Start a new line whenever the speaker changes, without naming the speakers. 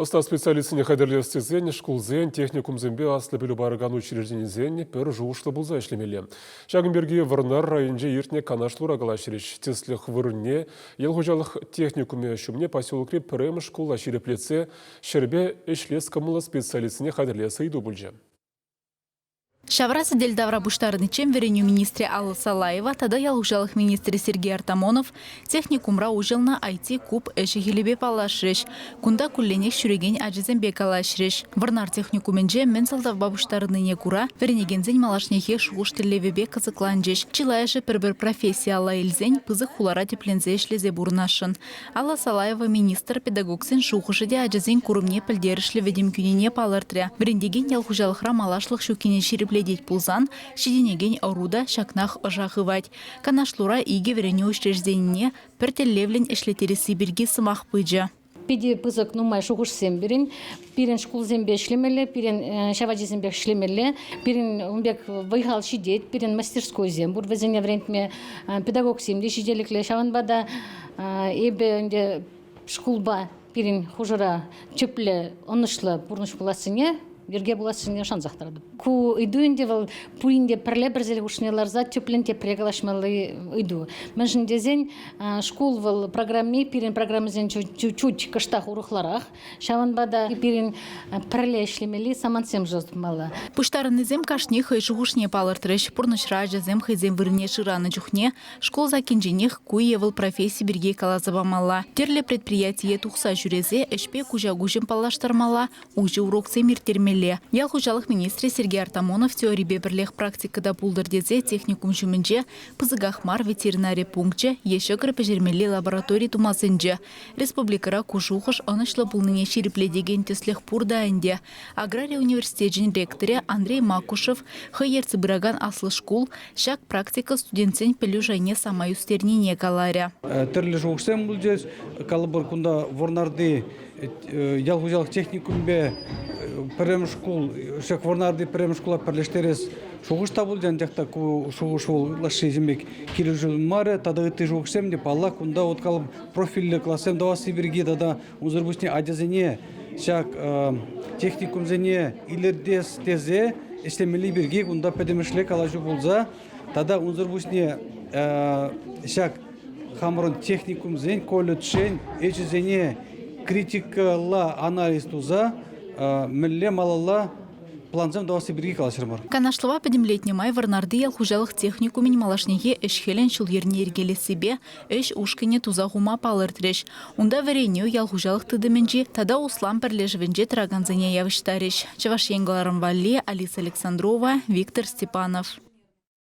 Ӑста специалистсене хатӗрлес тесен шкулсен, техникумсемпе аслӑ пӗлӳ паракан учрежденисен пӗр шухӑшлӑ пулса ӗҫлемелле. Ҫакӑн пирки Вӑрнар районӗнче иртнӗ канашлура калаҫрӗҫ. Тӗслӗх вырӑнне ял хуҫалӑх техникумӗ ҫумне поселокри пӗрремӗш шкула ҫирӗплетсе ҫӗрпе ӗҫлес кӑмӑллӑ специалистсене хатӗрлес ыйту пулчӗ.
Ҫавра сӗтел тавра пуҫтарӑниччен вӗренӳ министрӗ Алла Салаева тата ял хуҫалӑх министрӗ Сергей Артамонов техникумра уҫӑлнӑ IT-куб ӗҫӗ-хӗлӗпе паллашрӗҫ. Кунта кулленех ҫӳрекен ачасемпе калаҫрӗҫ. Вӑрнар техникумӗнче мӗн сӑлтавпа пуҫтарӑннине кура вӗренекенсен малашнехи шухӑш-тӗллевӗпе кӑсӑкланчӗҫ. Чылайӑшӗ пӗр-пӗр професси алла илсен пысӑк хулара тӗпленсе ӗҫлесе пурӑнасшӑн. Алла Салаева министр педагогсен шухӑшӗ те ачасен курӑмне пӗлтерӗшлӗ витӗм кӳнине палӑртрӗ. Вӗрентекен ял хуҫалӑхра малашлӑх ҫуккине ҫирӗплетет пулсан, ҫитӗнекен ӑру та ҫакнах ӑша хывать. Канашлура икӗ вӗренӳ учрежденине пӗр тӗллевлӗн ӗҫлеттересси пирки сӑмах пычӗ.
Питӗ пысӑк нумай шухӑшсем пирӗн. Пирӗн шкулсемпе ӗҫлемелле, пирӗн ҫав ачасемпех ӗҫлемелле. Пирӗн ун пек вӑй-хал ҫитет, пирӗн мастерскойсем пур вӗсене вӗрентме, педагогсем те ҫителӗклӗ. Ҫавӑнпа та эпӗ ӗнтӗ шкулпа пирӗн хушӑра тӗплӗ, ӑнӑҫлӑ пурнӑҫ пулассине, йӗрке пулассине шансах тӑратӑп. Ку ыйту ӗнтӗ вӑл пурин те пӗрле пӗр сӗл хушшине ларса тӗплӗн тепре калаҫмалли ыйту. Мӗншӗн тесен шкул вӑл программи пирӗн программӑсен чуть кӑштах урӑхларах. Ҫавӑнпа та пирӗн пӗрле ӗҫлемелли самантсем тупмалла.
Пуҫтарӑннисем кашни хӑй шухӑшне палӑртрӗҫ. Пурнӑҫра ачасем хӑйсен вырӑнне шыранӑ чухне шкул саккинченех ку е вӑл професси пирки каласа памалла. Тӗрлӗ предприятие тухса ҫӳресе ӗҫпе куҫа-куҫӑн паллаштармалла, уҫӑ уроксем ирттермелле. Ял хуҫалӑх министрӗ Сергей Артамонов теорипе пӗрлех практика та пултӑр тесе техникум ҫумӗнче пысӑках мар ветеринари пункчӗ е ҫӑкӑр пӗҫермелли лаборатори тума сӗнчӗ. Республикӑра ку шухӑш ӑнӑҫлӑ пулнине ҫирӗплетекен тӗслӗх пур та ӗнтӗ. Аграри университечӗн ректорӗ Андрей Макушев хӑй ертсе пыракан аслӑ шкул ҫак практика студентсен пӗлӳ шайне самай ӳстернине каларӗ.
Тӗрлӗ шухӑшсем пулчӗҫ. Калӑпӑр, кунта Вӑрнарти ял хуҫалӑх техникумӗпе пӗрремӗш шкул, ҫак Вӑрнарти пӗрремӗш шкула пӗрлештерес шухӑш та пулчӗ, анчах та ку шухӑш вӑл ытлашши ҫын пек килӗшӳ мар. Тата ытти шухӑшсем те, паллах, кунта вот калӑп профильлӗ классем тӑвасси пирки тата унсӑр пуҫне ачасене ҫак техникумсене илӗртес тесе ӗҫлемелли пирки кунта пӗтӗмӗшле калаҫу пулса тата унсӑр пуҫне ҫак хамӑрӑн техникумсен, колледжсен ӗҫӗсене критикӑлла анализ туса мӗнле малалла плансем тӑвасси пирки калаҫрӑмӑр.
Канашлӑва пӗтӗмлетнӗ май Вӑрнарти ял хуҫалӑх техникумӗн малашнехи ӗҫ-хӗлӗн ҫул-йӗрне йӗркелессипе ӗҫ ушкӑнӗ туса хума палӑртрӗҫ. Унта вӗренӳ, ял хуҫалӑх тытӑмӗнчи тата услам пӗрлешӗвӗнче тӑракансене явӑҫтарӗҫ. Чӑваш Ен кӑларӑм валли Алиса Александрова, Виктор Степанов.